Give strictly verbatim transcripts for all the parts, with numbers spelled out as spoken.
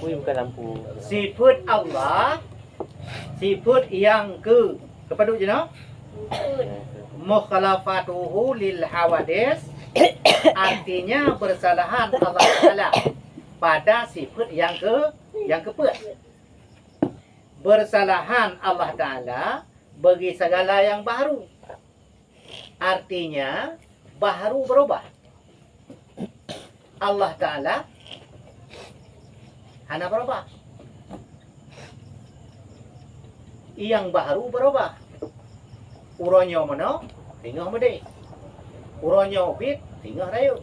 Ui, bukan lampu. Sifeut Allah, sifeut nyang keu, keupadub jinoe? Mukhalafatuhu lil hawadis, artinya bersalahan Allah Taala pada sifeut nyang keu, nyang keupeuet. Bersalahan Allah Taala bagi segala nyang baru. Artinya, baru berubah. Allah Taala hana berubah. Nyang baru berubah. Uroe nyoe meunoe, teungoh meudeh. Uroe nyoe ubit, teungoh rayeuk.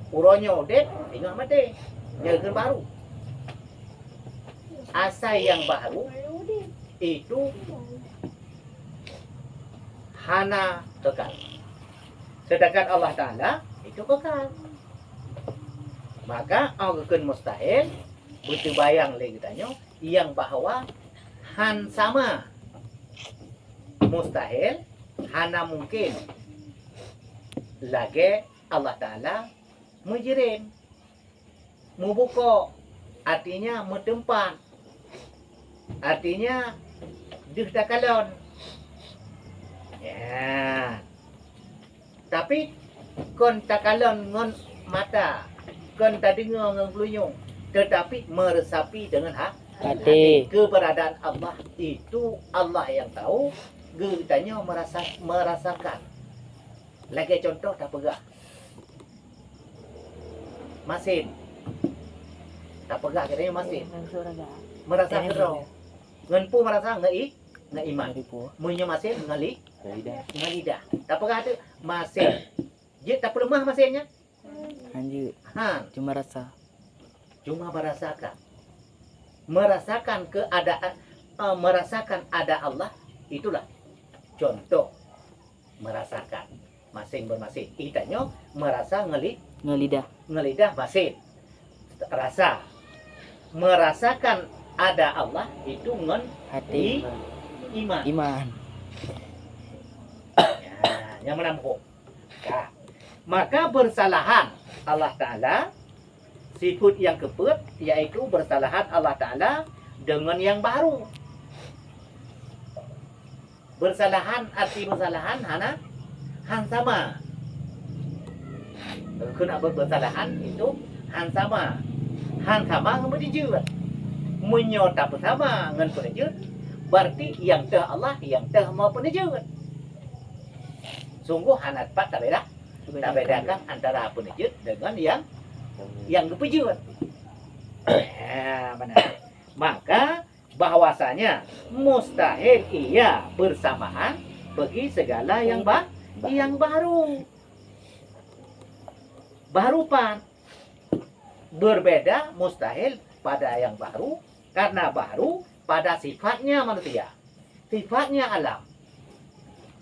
Uroe nyoe udeb, teungoh maté. Nyan keuh baru. Asai nyang baru itu hana kekal. Sedangkan Allah Taala itu kekal. Maka, 'oh geukheun mustahil, beuteubayang lé geutanyoe nyang bahwa han sama. Mustahil, hana mungkin lagée Allah Taala meujirém. Mubukok, artinya meuteumpat. Artinya, deuh takalon. Ya. Tapi, kon takalon ngon mata, kon tadeungoe ngon geulinyueng, tetapi meresapi dengan ha-, Hati. Hati. Keberadaan Allah itu Allah yang tahu, geutanyoe merasa-, merasakan. Lagée contoh tapeugah. Masin. Tapeugah geutanyoe masin. Merasa keudroe. Ngon peue merasa? Ngon i-, ngon iman. Ngon iman. Meunyoe masin ngon li-, ngon lidah. Ngon lidah. Tapeugah tu masin. Jeuet tapeuleumah masin nyan? Hanjeuet. Ha. Cuma rasa. Cuma merasakan. Merasakan keadaan, eh, merasakan ada Allah, itulah contoh merasakan. Masin bermasin. Geutanyoe merasa ngeli-, Ngelidah. Ngelidah masin. Rasa. Merasakan ada Allah itu ngon Hati. I-, iman. Iman. Ya, nyang meunan muphom. Ka. Maka bersalahan Allah Taala, sifeut nyang keupeuet, yaitu bersalahan Allah Taala deungon nyang baru. Bersalahan, arti bersalahan hana, han sama. Keuneuk bersalahan itu han sama. Han sama ngon peuneujeuet. Meunyoe tapeusama ngon peuneujeuet, berarti nyang teuh Allah, nyang teuh mo peuneujeuet. Sungguh hana tepat tabeda-, tabedakan antara peuneujeuet deungon nyang, nyang geupeujeuet. Ha, beuna. Maka, bahwasanya mustahil ia bersamaan bagi segala yang ba-, yang baru. Baru pan. Berbeda mustahil pada yang baru, karena baru pada sifatnya manusia. Sifatnya alam.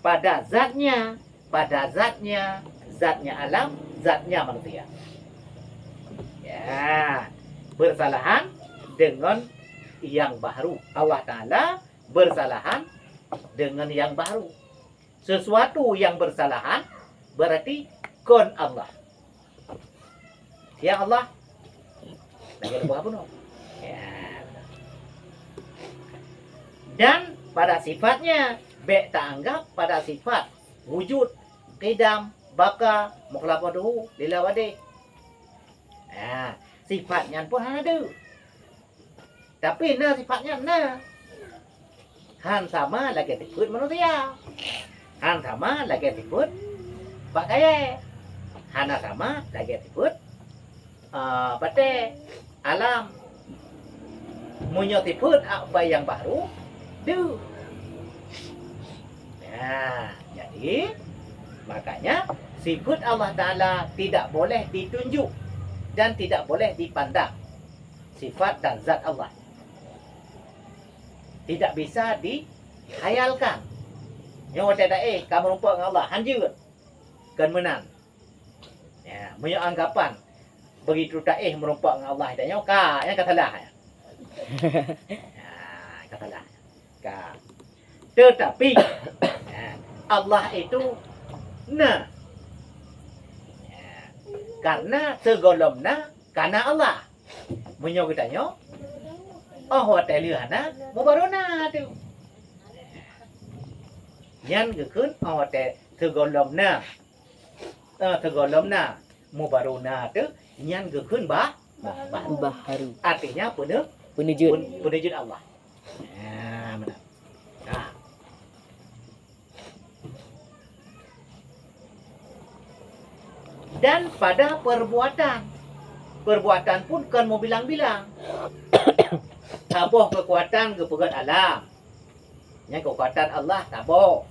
Pada zatnya, pada zatnya, zatnya alam, zatnya manusia. Ya, bersalahan dengan yang baru. Allah Taala bersalahan dengan yang baru. Sesuatu yang bersalahan berarti kon Allah. Ya Allah. Lagi leubeh apa no? Ya. Dan pada sifatnya, bek taanggap pada sifat wujud, qidam, baqa, mukhalafatuhu lil hawadis. Nah, sifat nyan pun hana ada. Tapi na sifat nyan na. Han sama lagée sifeut manusia. Han sama lagée sifeut bak kayée. Hana sama lagée sifeut, ah, batée, alam. Meunyoe sifeut abai nyang baru, deuh. Nah, jadi, makanya sifeut Allah Taala tidak boleh ditunjuk dan tidak boleh dipandang. Sifat dan zat Allah tidak bisa dikhayalkan. Nyoe watée taéh ka meurumpok ngon Allah, hanjeuet. Kon meunan. Ya, meunyoe anggapan begitu taéh meurumpok ngon Allah, tanyoe ka, nyan ka salah. Ya, ka salah. Ka. Tetapi, ya, Allah itu na. Ya, karena sigohlom na, kana Allah. Meunyoe geutanyoe, oh watèe lheueh hana, mubarona teuh. Nyan geukheun oh watèe sigohlom na. Eh, sigohlom na, mubarona teuh, nyan geukheun bah, bah, baharu. Baharu. Artinya peuneu-, Peuneujeuet. Peun-, peuneujeuet Allah. Nah, meunan. Nah. Dan pada perbuatan. Perbuatan pun kon meubilang-bilang. Saboh keukuatan geupeugöt alam. Nyan keukuatan Allah saboh.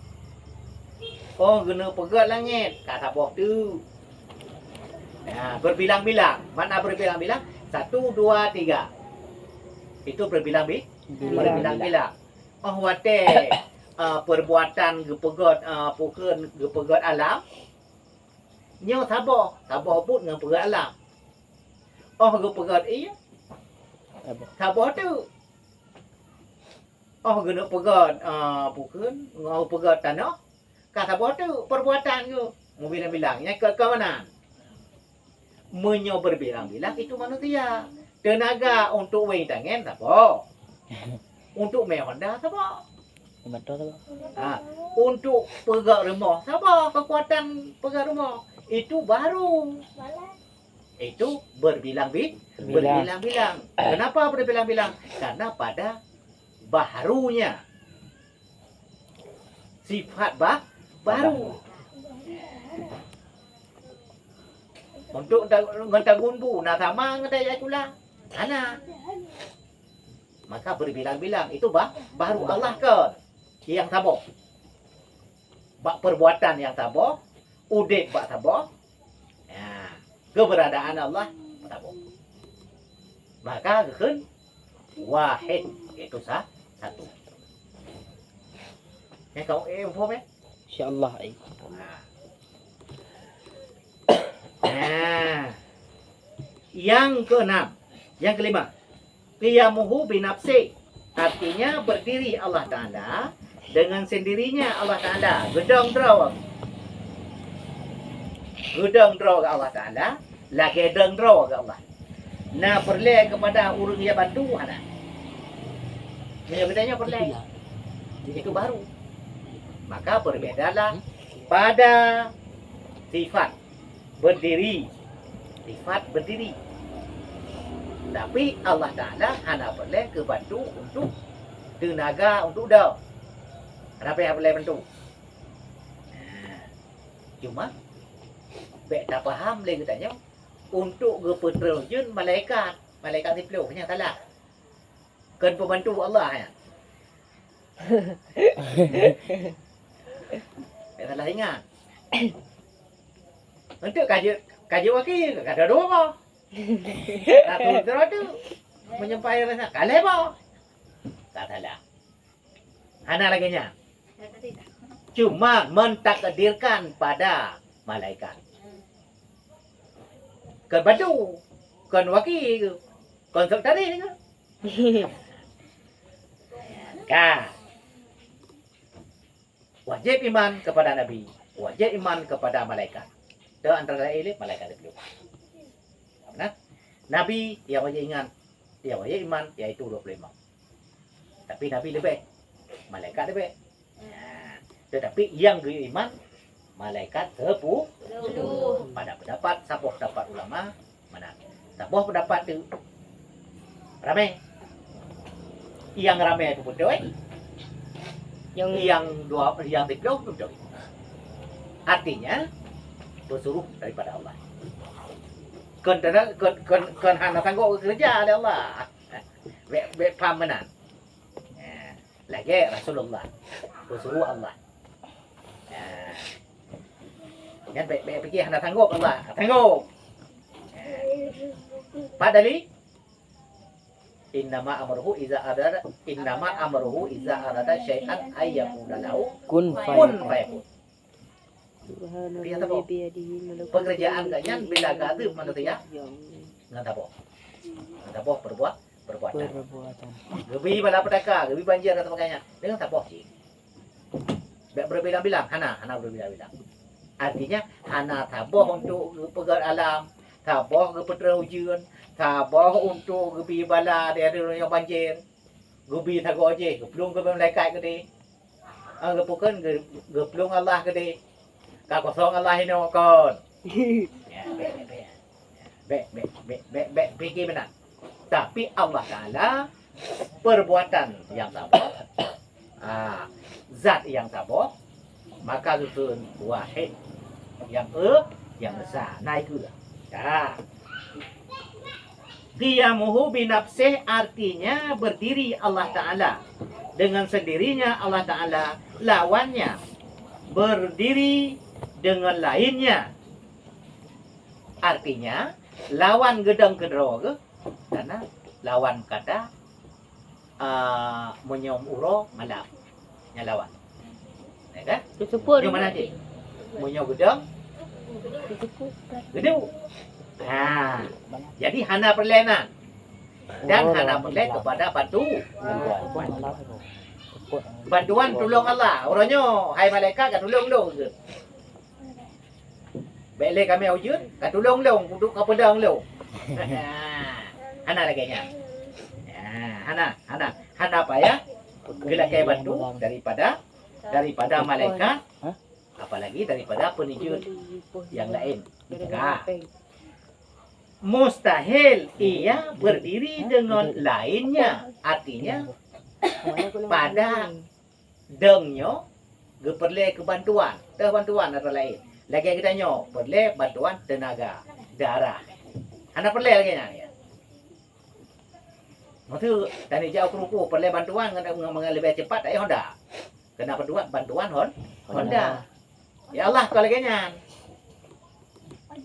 Oh, geuneuk peugöt langét, ka saboh teuk. Nah, berbilang-bilang. Makna berbilang-bilang, satu, dua, tiga. Itu berbilang-bi-, Bilang. Berbilang-bilang. Oh, watèe, eh, perbuatan geupeugöt, eh, pukon geupeugöt alam. Nyoe saboh, saboh buet ngon peugöt alam. Oh, geupeugöt ié, saboh teuk. Oh, geuneuk peugöt, ah, pukon, ngon peugöt tanoh, ka saboh teuk perbuatan geuh. Meubilang-bilang, nyan keu, keu meunan. Meunyoe berbilang-bilang, itu manusia. Tenaga untuk wéng tangen saboh. Untuk mé honda saboh. Moto saboh. Ha, untuk peugöt rumoh saboh, keukuatan peugöt rumoh. Itu baru. Itu berbilang-bi-, Bilang. Berbilang-bilang. Kenapa berbilang-bilang? Karena pada baharunya. Sifat ba-, baru. Untuk ta-, ngon tagun bu, na sama ngon dayah cula. Hana. Maka berbilang-bilang. Itu ba-, baru Allah kon. Nyang saboh. Bak perbuatan nyang saboh, udép bak saboh, ya, keberadaan Allah saboh. Maka geukheun wahid, yaitu sa-, satu. Ya, kau, eh, info, eh? Insya Allah, eh. Nah. Nah. Yang keenam, yang kelima. Qiyamuhu binafsi, artinya berdiri Allah Ta'ala dengan sendirinya Allah Ta'ala, geudong droe. Geudong droe keu Allah Ta'ala, lagèe dong droe keu Allah. Na peureulèe keupada ureueng nyang bantu hana. Meunyoe geutanyoe peureulèe, itu baru. Maka berbédalah pada sifat. Berdiri. Sifat berdiri. Tapi Allah Ta'ala hana peureulèe keu bantu untuk teunaga untuk dong. Hana payah peureulèe bantu. Nah, cuma bèk tapaham lé geutanyoe untuk geupeutrön jeuet malaikat, malaikat siplôh, nyan salah. Kon pembantu Allah nyan. Bèk salah ingat. Untuk ka jeuet, ka jeuet wakil, ka dua-dua boh. Satu droe tu menyampai rasa, ka lhèe boh. Tak salah. Hana lagèe nyan. Cuma mentakdirkan pada malaikat. Kon bantu, kon wakil, kon sekretaris ke? Ka. Wajib iman kepada Nabi, wajib iman kepada malaikat. Di antara lain malaikat siplôh. Nah, Nabi nyang wajib ingat, nyang wajib iman, yaitu dua puluh lima. Tapi Nabi leubeh, malaikat leubeh. Nah, tetapi nyang geuyue iman, malaikat sepuluh. Pada pendapat, saboh pendapat ulama, mana? Saboh pendapat tu ramé. Nyang ramé tu beutôi. Nyang, nyang dua, nyang siplôh tu beutôi. Artinya, peusuruh daripada Allah. Kon, kon, kon, kon hana sanggob geukeureuja lé Allah. Bèk, bèk paham meunan. Nah, lagèe Rasulullah, peusuruh Allah. Nah, nyan bèk, bèk pikir hana sanggob Allah. Sanggob. Nah, padahai innama amruhu iza arada, innama amruhu iza arada syai'an ayyaqula lahu kun fayakun. Kun fayakun. Subhanalladzi biyadihi malakutu kulli syai'in. Pekerjaan gobnyan bila gadôh manusia ngon saboh. Ngon saboh perbuat, perbuatan. Perbuatan. Geubri bala peutaka, geubri banjir dan sebagainya. Dengan saboh cit. Bèk berbilang-bilang, hana, hana berbilang-bilang. Artinya, hana saboh untuk peugöt alam, Saboh geupeutrön ujeuen, saboh untuk geubi bala dari donya banjir. Geubi sagoe jih, geuplueng keu malaikat keudeh. Ah, geupukon, geu-, geuplueng Allah keudeh. Ka kosong Allah inoe kon. Ya, bèk, bèk, bèk. Bèk, bèk, bèk, bèk, bèk, pikir meunan. Tapi Allah Taala perbuatan nyang saboh, ah, zat nyang saboh, maka geukheun wahid, nyang e-, nyang esa, na ikeu. Ya. Qiyamuhu binafsih artinya berdiri Allah Taala. Dengan sendirinya Allah Taala, lawannya berdiri dengan lainnya. Artinya, lawan geudong keudroe geuh, karena lawan kata, ah, meunyoe uroe malam. Nyan lawan. Ya kan? Teuseumput. Nyoe mana cit? Meunyoe geudong, Teuseumput. Geudong. Ha. Jadi hana peureulèe nan. Dan hana peureulèe kepada bantu. Bantuan tulông Allah. Uroe nyoe, hai malaikat, ka tulông lôn. Bèk lé kamoe ujeuen, ka tulông lôn, kudu ka peudong lôn. Hana lagèe nyan. Ya, hana, hana, hana payah geulakèe bantu daripada, daripada malaikat, apalagi daripada peuneujeut nyang laén. Ka. Mustahil ia berdiri dengan lainnya, artinya pada dong nyoe geupeureulèe keu bantuan, teuh bantuan atra laén. Lagèe geutanyoe peureulèe bantuan teunaga, darah. Hana peureulèe lagèe nyan, ya. Maksud, tanyoe jak u keurukoh peureulèe bantuan ngon, ngon, ngon leubeh cepat, tak payah Honda. Keuneuk bantuan, bantuan Hon-, Honda. Ya Allah, kon lagèe nyan.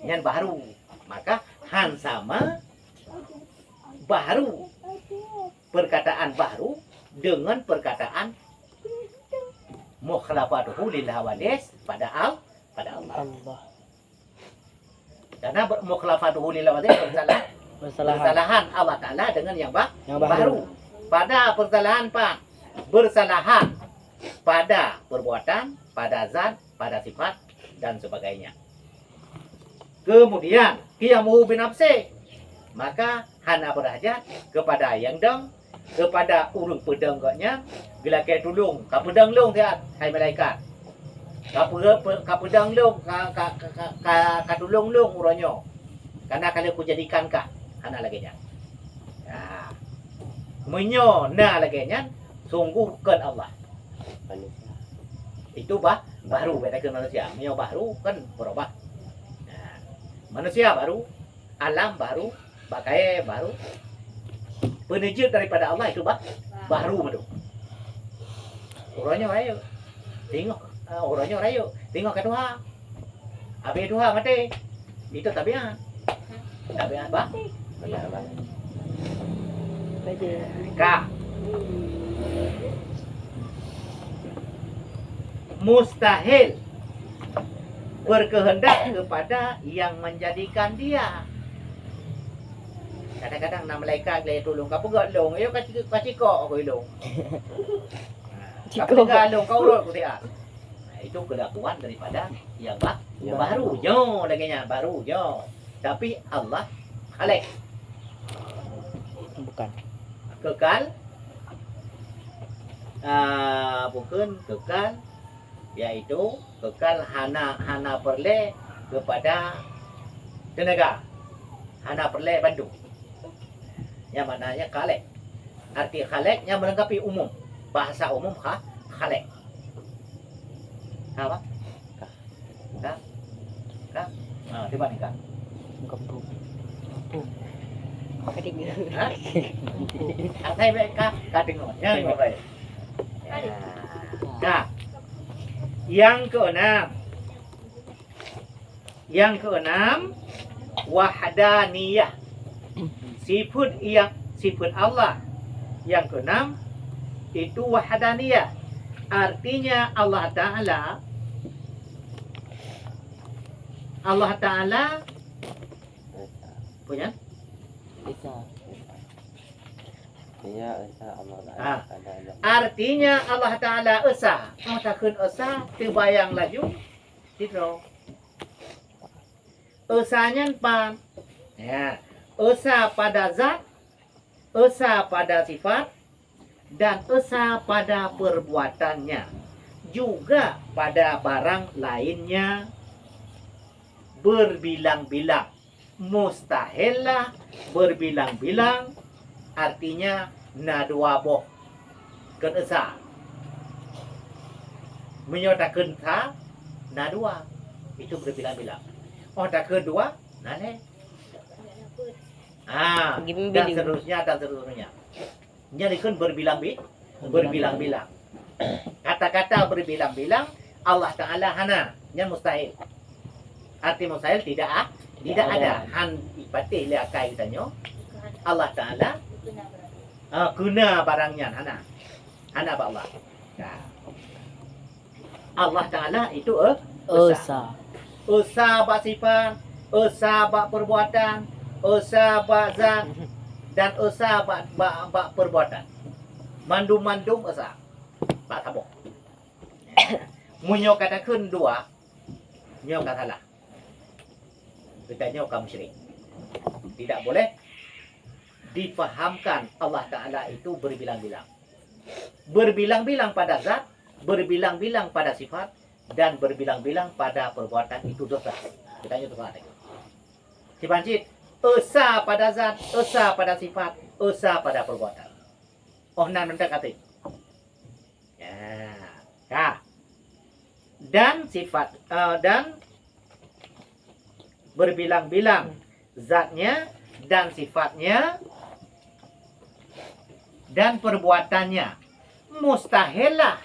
Nyan bahru. Maka han sama bahru. Perkataan bahru dengan perkataan mukhalafatuhu lil hawadis pada al-, pada Allah. Allah. Karena ber-, mukhalafatuhu lil hawadis bersalah, Bersalahan. Bersalahan Allah Taala dengan yang bah-, Yang bahru. Bahru. Pada persalahan pan, bersalahan pada perbuatan, pada zat, pada sifat dan sebagainya. Kemudian, qiyamuhu binafsih, maka hana beurhajat kepada nyang dong, kepada ureuëng peudong gobnyan, geulakée tulông, ka peudong lôn siat, hai malaikat. Ka peu-, peu-, ka peudong lôn, ka, ka, ka, ka, ka, ka tulông lôn uroe nyoe. Kana ka lheueh kujadikan kah, hana lagée nyan. Nah, meunyoe na lagée nyan, sungguh kon Allah. Manusia. Itu bah, bahru, beda ke manusia. Meunyoe bahru kan berubah. Nah, manusia bahru, alam bahru, bak kayée bahru. Peuneujeut daripada Allah itu bah, bahru meudu. Uroe nyoe rayeuk. Teungoh, ah, uroe nyoe rayeuk. Teungoh ka tuha. Habéh tuha maté. Itu tabiat. Tabiat bah. Benar, bah. Ka. Mustahil berkehendak kepada yang menjadikan dia. Kadang-kadang na malaikat lé tulông, ka peugah lông, "Ayo ka ci-, ka cikok aku ilông." Ka peugah lông, ka urot ku siat. Nah, itu kelakuan daripada yang bah-, yang bahru. Nyoe lagée nyan, bahru nyoe. Tapi Allah Khalik. Bukan. Kekal. Ah, bukan kekal, yaitu kekal hana, hana peureulée kepada teunaga, hana peureulée bantu. Nyan maknanya Khalik. Arti Khalik nyan meulengkapi umum. Bahasa umum kha-, Khalik. Apa? Ka? Ka? Ha, cuba ni, Ka. Kampung. Kampung. Ka deungoe. Ha? Asai baik ka, ka deungoe. Nyan baik. Ka. Yang keenam. Yang keenam, wahdaniyah. Sifat yang, sifat Allah. Yang keenam, itu wahdaniyah. Artinya Allah Ta'ala, Allah Ta'ala punya? Esa. Iya, Esa Allah Ta'ala. Ah. Ada, ada. Artinya Allah Ta'ala Esa. Oh, takheun Esa, teubayang laju. Sidroe. Esa nyan pan, Ya, esa pada zat, esa pada sifat, dan esa pada perbuatannya, juga pada barang lainnya berbilang-bilang. Mustahil lah berbilang-bilang, artinya na dua boh, kon esa. Meunyoe takheun sa, na dua, itu berbilang-bilang. Oh, takheun dua, na lhèe. Ah, dan seterusnya, dan seterusnya. Nyan dikheun berbilang-bi-, berbilang-bilang. Kata-kata berbilang-bilang, Allah Taala hana, nyan mustahil. Arti mustahil tidak a-, tidak ada. Han ipatéh lé akai geutanyoe, Allah Taala, ah, keuna barang nyan, hana. Hana bak Allah. Nah. Allah Taala itu, eh, esa. Esa. Esa bak sifat, esa bak perbuatan, esa bak zat, dan esa bak, bak, bak perbuatan. Mandum-mandum esa. Bak saboh. Meunyoe ka takheun dua, nyoe ka salah. Geutanyoe ka musyrik. Tidak boleh dipahamkan Allah Taala itu berbilang-bilang. Berbilang-bilang pada zat, berbilang-bilang pada sifat, dan berbilang-bilang pada perbuatan itu dosa. Geutanyoe dosa tadi. Kiban cit, esa pada zat, esa pada sifat, esa pada perbuatan. Oh, nan mantap kata. Ya. Ka. Dan sifat, eh, dan berbilang-bilang zatnya dan sifatnya dan perbuatannya. Mustahil lah.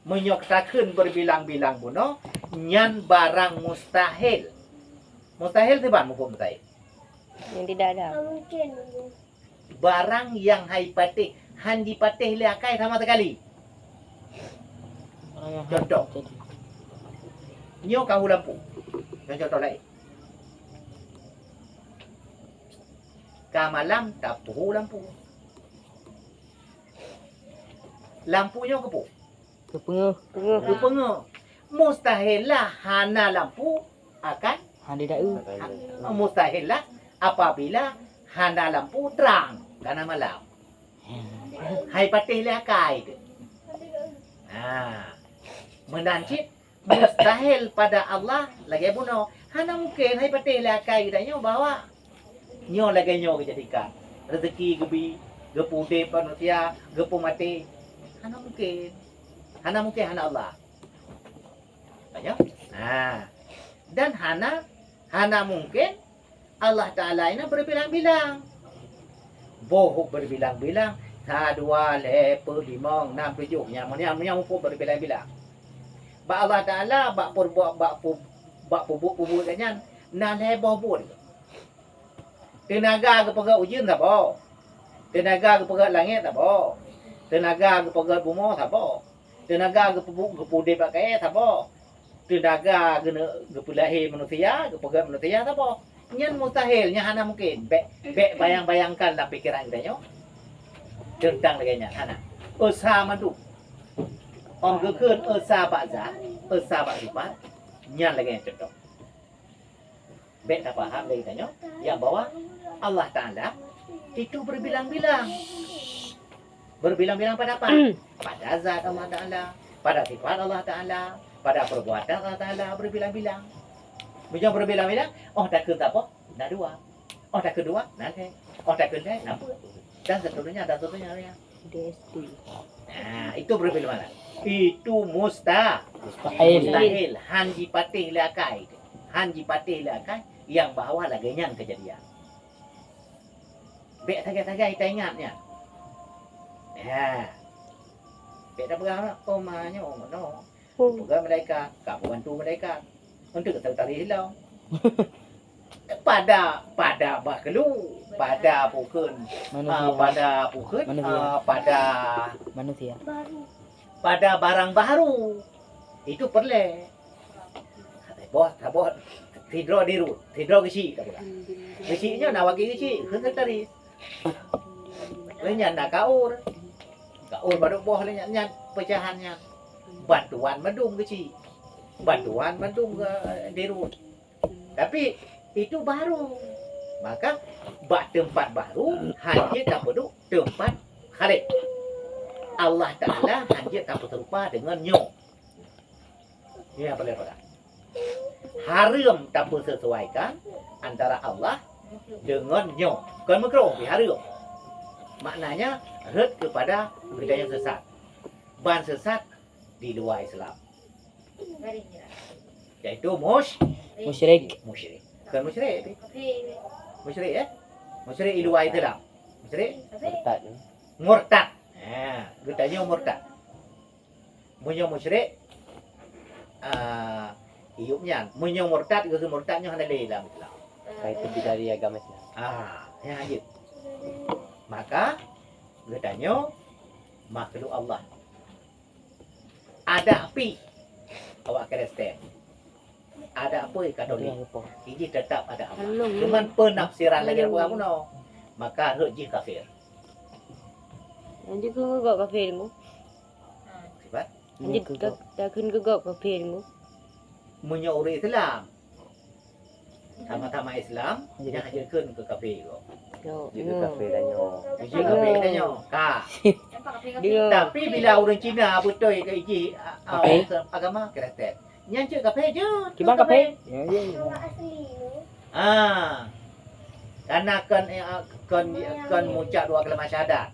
Meunyoe takheun berbilang-bilang bunoe, nyan barang mustahil. Mustahil siban muphom mustahil. Yang tidak ada. Barang nyang han ipatéh, han jipatéh lé akai sama sekali. Barang nyang han Contoh. Jipatéh. Nyoe ka hu lampu. Nyoe contoh laén. Ka malam tapeuhu lampu. Lampu nyoe keupeue? Keupeungeuh. Keupeungeuh. Mustahil lah hana lampu akan Han dida'eu. Ha, mustahil lah apabila hana lampu trang karena malam. Han ipatéh lé akai teuh. Ha. Meunan cit mustahil pada Allah lagèe bunoe. Hana mungken han ipatéh lé akai geutanyoe bahwa nyoe lagèe nyoe geujadikan. Rezeki geubi, geupeu udép manusia, geupeu maté. Hana mungken. Hana mungken hana Allah. Tanya? Nah, dan hana, hana mungken Allah Taala ini berbilang-bilang. Boh berbilang-bilang, sa, dua, lhèe, peuet, limong, nam, tujoh, nyan, nyan, nyan muphom berbilang-bilang. Bak Allah Taala, bak peubuet, bak pu-, bak peubuet-peubuet nyan, na lhèe boh buet. Teunaga geupeugöt ujeuen saboh. Teunaga geupeugöt langèt saboh. Teunaga geupeugöt bumoe saboh. Teunaga geupeubu-, geupeu udép bak kayèe saboh. Teunaga geune-, geupeulahé manusia, geupeugöt manusia saboh. Nyan mustahil, nyan hana mungken. Bèk, bèk bayang-bayangkan lam pikeran geutanyoe teuntang lagèe nyan, hana. Esa mandum. Óh geukheun esa bak zat, esa bak sifat, nyan lagèe nyan cuntoh. Bèk tapaham lé geutanyoe nyang bahwa Allah Taala itu berbilang-bilang. Berbilang-bilang pada apa? Pada zat Allah Taala, pada sifat Allah Taala, pada perbuatan Allah Taala berbilang-bilang. Meunyoe berbilang-bilang, óh takheun saboh, na dua. Óh takheun dua, na lhèe. Óh takheun lhèe, na peuet. Dan seterusnya, dan seterusnya. D S T. Nah, itu berbilang-bilang. Itu musta-, Mustahil. Mustahil. Han jipatéh lé akai. Han jipatéh lé akai nyang bahwa lagèe nyan keujadian. Bèk sagai-sagai taingat nyan. Ya. Bèk tapeugah, "Oh, ma nyoe, oh, no." Hmm. Peugah malaikat, ka peubantu malaikat. Untuk sekretaris ilong. Pada, pada bah keulu, pada pukon, Manusia. Ah, pada pukon, Manusia. Ah, pada Manusia. Pada barang baru. Itu peureulèe. Saboh, saboh, sidroe dirut, sidroe geuchik, ka peugah. Geuchik nyoe na wakil geuchik, kheun sekretaris. Lheueh nyan na kaur. Kaur padub boh lheueh nyan, nyan peucahan nyan. Bantuan mandum geuchik. Bantuan mandum geu-, dirut. Tapi itu baru. Maka bak teumpat barô hana jeuet tapeuduek teumpat khalek. Allah Taala hana jeuet tapeuseurupa deungon nyoe. Nyoe nyang paleng parah. Hareuem tapeusesuaikan antara Allah deungon nyoe. Kon meukruh, tapi hareuem. Maknanya rhot keupada geutanyoe sesat. Ban sesat di luwa Islam. Yaitu mus- Musyrik. Musyrik. Kon musyrik, tapi musyrik, ya? Musyrik di luwa Islam. Musyrik? Murtad. Murtad. Ha, geutanyoe murtad. Meunyoe musyrik, ah, iyup nyan. Meunyoe murtad, geukheun murtad nyoe hana lé lam Islam. Ka itu dari agama Islam. Ah, nyan jeuet. Maka geutanyoe makhluk Allah. Adak pih awak Kristen. Adak pih Katolik. Iji tetap adak Allah. Cuman penafsiran lagèe bunoe. Maka rhot jih kafir. Lanjut ke gok kafir tu. Sibat? Lanjut ke, takheun ke gok kafir tu. Meunyoe ureueng Islam, sama-sama Islam, nyan hana jikheun keu kafé gob. Jikheun kafé tanyoe. Jikheun kafé tanyoe. Ka. Tapi bila ureueng Cina beutôi keu jih, a-, a-, agama Kristen, nyan cit kafé jeuet. Kiban kafé? Ya, ya, ya. Ah. Karena kon, eh, kon, kon meucap dua kalimat syahadat.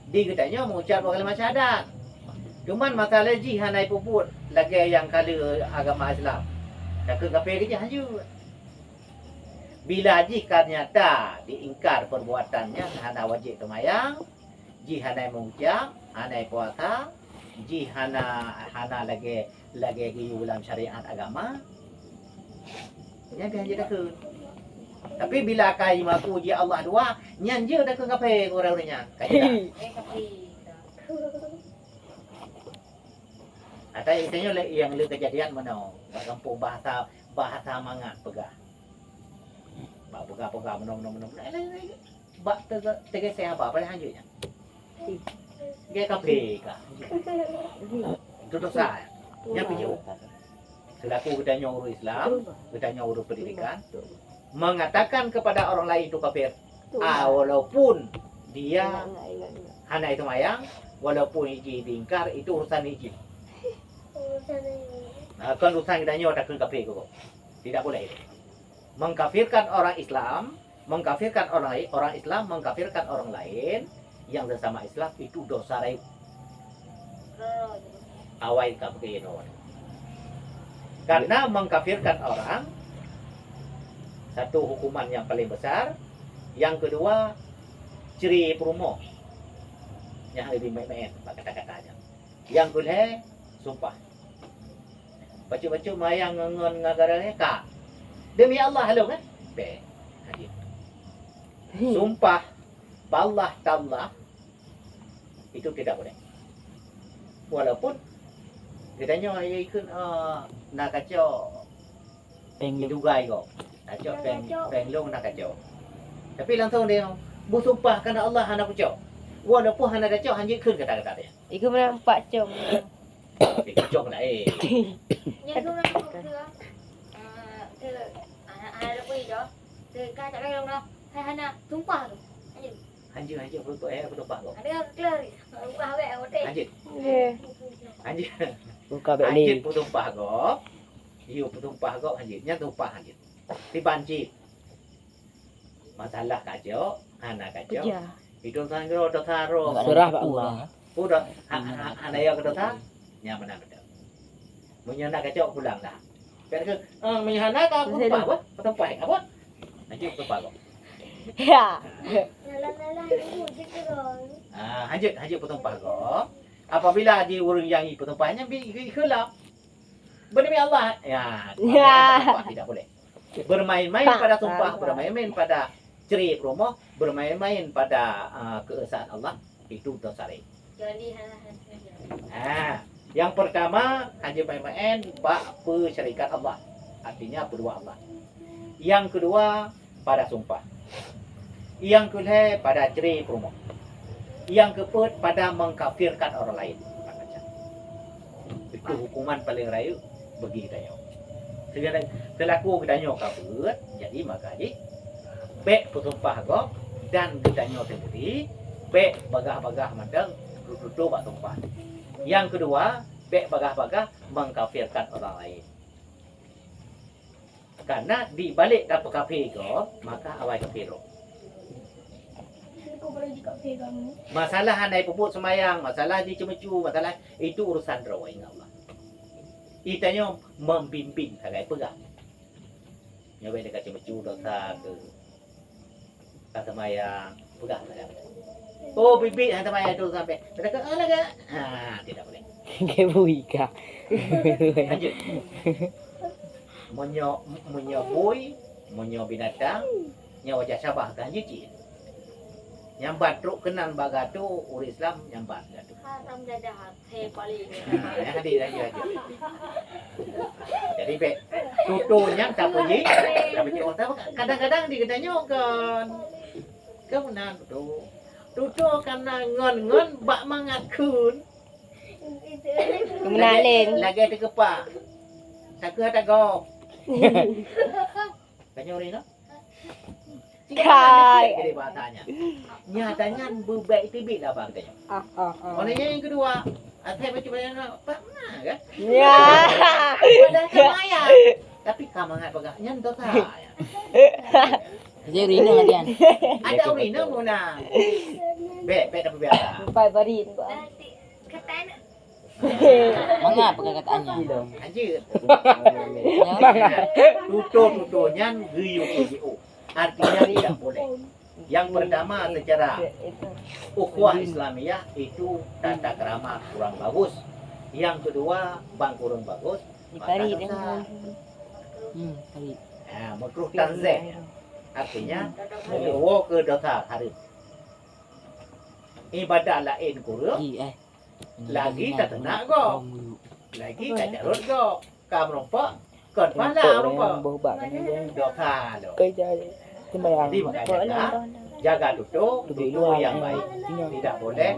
Di geutanyoe meucap dua kalimat syahadat. Cuman masalah jih hana ipubuet lagèe nyang ka le agama Islam. Takheun kafé keu jih hanjeuet. Bila jih ka nyata diingkar perbuatan nyan hana wajéb teumayang, jih hana meucap, hana puasa, jih hana, hana lagèe lagèe geuyue lam syariat agama, nyan pih hanjeuet takheun. Tapi bila ka jimaku jih Allah dua, nyan jeuet takheun kafé keu ureueng-ureueng nyan. Ka jelas. Ata geutanyoe lé nyang le keujadian meunoe, bak gampông bahasa, bahasa mangat peugah. Bak peugah-peugah meunoe, meunoe, meunoe, meunoe. Bak teuga-, teugaséh haba, paléng hanjeuet nyan. Gaya kafé ka. Itu dosa. Nyan pih jeuet. Selaku geutanyoe ureueng Islam, geutanyoe ureueng pendidikan, mengatakan kepada orang lain itu kafir. Ah, walaupun dia hana seumayang, walaupun jih diingkar, itu urusan jih. Ah, kon urusan geutanyoe takheun kafé keu gob. Tidak boleh itu. Mengkafirkan orang Islam, mengkafirkan orang lain, orang Islam mengkafirkan orang lain yang sesama Islam itu dosa rayeuk. Awai ka peukeunong. Karena mengkafirkan orang, satu hukuman yang paling besar, yang kedua, cre peurumoh. Nyang leubeh meuén-meuén bak kata-kata nyan. Nyang keulhèe, sumpah. Bacut-bacut mayang ngon, ngon gara-gara ka. Demi Allah lôn, eh? Bèk. Haji. Sumpah, wallah tallah, itu tidak boleh. Walaupun geutanyoe ikheun, eh, na kacok. Péng lôn. Diduga igoe. Kacok péng, péng lôn na kacok. Tapi langsung dia, "Beusumpah keu Allah hana kucok." Walaupun hana kacok, hanjeuet kheun kata-kata dia. Ikheun meunan empat cong. Tapi kacok laén. Nyan tu orang tu, ah, tu, ah, ah, lebih dah. Tu, kacok péng lôn dah. Hai hana, sumpah tu. Hanjeuet. Hanjeuet, hanjeuet, beutôi, eh, beusumpah kok. Ada keluar. Sumpah weh, oke. Hanjeuet. Hanjeuet. Buka bek ni. Hanjeuet beusumpah kok. Iyo, peusumpah gob hanjeuet. Nyan sumpah hanjeuet. Siban cit. Masalah kacok, hana kacok. Itu urusan droe, dosa droe. Serah bak Allah. Udah, ha-, ha-, hana ya ke dosa? Nyan meunan beutôi. Meunyoe na kacok, pulang dah. Kan ke, eh, meunyoe hana ka, peusumpah apa? Peusumpah apa? Hanjeuet peusumpah gob. Ya. Ah, hanjeuet, hanjeuet peusumpah gob. Apabila di ureueng nyang ipeusumpah nyan bi, bi, bi khilaf. Berdemi Allah. Ya, ya. Tidak boleh. Bermain-main pada sumpah, bermain-main pada cre peurumoh, bermain-main pada, ah, keesaan Allah, itu dosa rayeuk. Ah, yang pertama, hanjeuet main-main bak peusyirikan Allah. Artinya, peudua Allah. Yang kedua, pada sumpah. Nyang keulhèe pada cre peurumoh. Nyang keupeuet pada mengkafirkan orang lain. Itu hukuman paling rayeuk bagi geutanyoe. Seulaku geutanyoe ka beuet, jadi maka jih Bék peusumpah gob dan geutanyoe sendiri, bék bagah-bagah mantong tutoe bak sumpah. Nyang keudua, bék bagah-bagah mengkafirkan orang lain. Karena di balik kapeukafé gob, maka awai kafé droe. Masalah hana peubuet seumayang, masalah jiceumeucue, masalah itu urusan droe ngon Allah. Geutanyoe membimbing sagai peugah. Nyoe bék ka ceumeucue dosa keu ka seumayang, peugah sagai. Oh, biet-biet hana seumayang tu sampai. Kata ke, "Ah, lagak." Ha, tidak boleh. Kayak bui kah? Lanjut. Meunyoe, meunyoe bui, meunyoe binatang, nyoe wajah syabah kan jih cit. Nyang ban trok keunan bak geutanyoe ureueng Islam nyang ban geutanyoe. Haram dadah, hase paling. Nah, nyang hadih lagi aja. Jadi bék tutoe nyang tapuji, tapuji orang. Kadang-kadang di geutanyoe kan. Keunan tutoe. Tutoe kana ngon-ngon bak mangat kheun. Keunan lagèe, lagèe teukeupah. Takeuh ata gob. Tanyoe ri noh. Kai. Jadi bahasanya. Nyata nyan beubèk teubiet lah bang tanyoe. Ah, ah, ah. Oleh nyang keudua, asai baca-baca nak, pak na kan? Ya. Padahal ka maya. Tapi ka mangat peugah nyan dosa. Jadi ri noh lagi kan. Ada ri noh muna. Bèk, bèk tapi biasa. Empat barit. Kata Mangat peugah kata nyan. Anjir. Tutoe-tutoe nyan geuyue jiôh. Artinya tidak boleh. Yang pertama, secara ukhuwah Islamiyah itu tata krama kurang bagus. Yang kedua, bang kurang bagus, maka dosa. Hmm, tadi. Ha, makruh tanzih. Artinya, meuwoe keu dosa hareuem. Ibadah laén kureueng, Ji, eh. Lagi ka teunak gob. Lagi ka carôt gob. Ka meurumpok, kon pahala meurumpok. Dosa lom. Jadi, maka jaga, jaga tutoe, tutoe nyang baik. Tidak boleh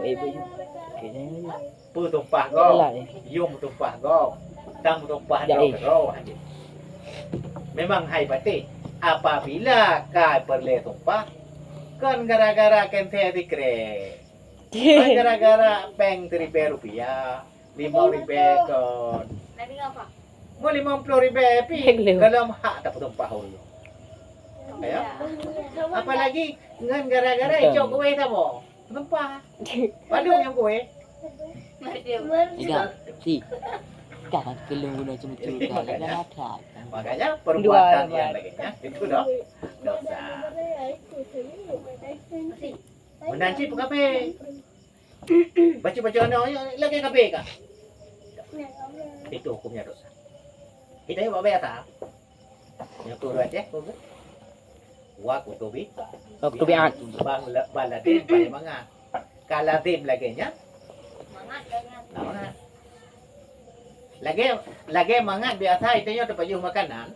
peusumpah gob, yum peusumpah gob, dan peusumpah droe keudroe. Memang hai patéh, apabila ka peureulèe sumpah, kon gara-gara keuntèe sikrek. Hai gara-gara péng siribèe rupiah, limong ribèe kon. Mo limong ploh ribèe pih, gohlom hak tapeusumpah ureueng. Ya. Apalagi ngon gara-gara icok kueh saboh. Peusumpah. Padum nyang kueh. Tiga, si. Dah kan kelung guna cuma tiga, kan ada. Makanya perbuatan yang lainnya itu dah dosa. Meunan cit peukafé. Baca-baca aneuk lagèe kafé kah? Itu hukumnya dosa. Kita ni buat biasa. Yang tu riwayat ya, tu. Wa kutubi. Wa kutubi an. Bang la-, bang lazim, bang mangat. Ka lazim lagèe nyan. Mangat. Lagèe, lagèe mangat biasa itu nyoe teupajoh makanan.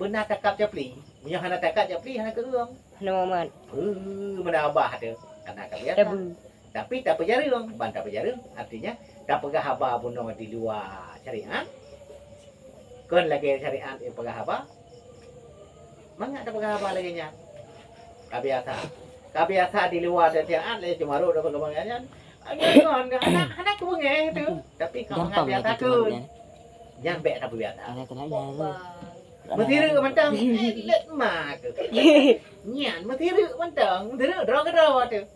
Beuna takab capli. Meunyoe hana takab capli, hana keueung. Hana mumat. Beuh, meunan babah teuh. Hana ka biasa. Tabu. Tapi tapeujareueng, ban tapeujareueng, artinya tapeugah haba bunoe di luwa syariat. Kon lagèe syariat nyang peugah haba. Mangat tapeugah haba lagèe nyan. Ka biasa. Ka biasa di luwa syariat, lé cuma rot dapat keubangan nyan. Ngon, ngon, hana, hana kubeungèh teuh. Tapi ka mangat biasa keu. Nyan bèk tapeubiasa. Meusireuk mantong, eh, lét ma keu. Nyan meusireuk mantong, meusireuk droe keudroe teuh.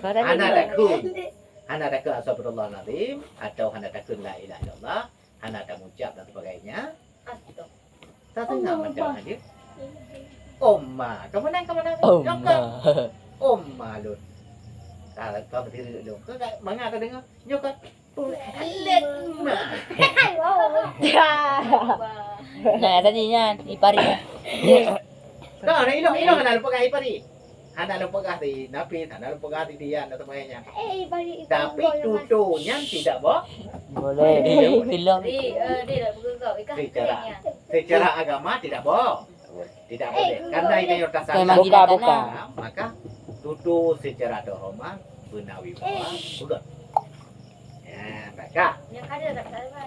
Hana takheun. Hana takheun astagfirullahalazim atau hana takheun la ilaha illallah, hana tamucab dan sebagainya. Tateungoh mantong aja. Oma, ka meunan, ka meunan. Oma. Oma lôn. Ka, ka meusireuk lôn. Ka, ka mangat tadeungoe. Nyoe ka. Nah, tadi nyan, di parit. Dah, dah, ilok, ilok, hana lupa gai parit. Hana lupa gai di Nafis, hana lupa gai di Dian dan sebagainya. Tapi tutoe nyan tidak bo-, boleh. Tidak boleh. Di, eh, di dah bergerak, ikan secara, kering ya. Secara agama tidak bo-, tidak boleh. Karena ini yang tasawuf. Memang tidak buka, buka. Maka tutoe secara terhormat, benawi bukan. Ya, maka. Yang ada tak salah.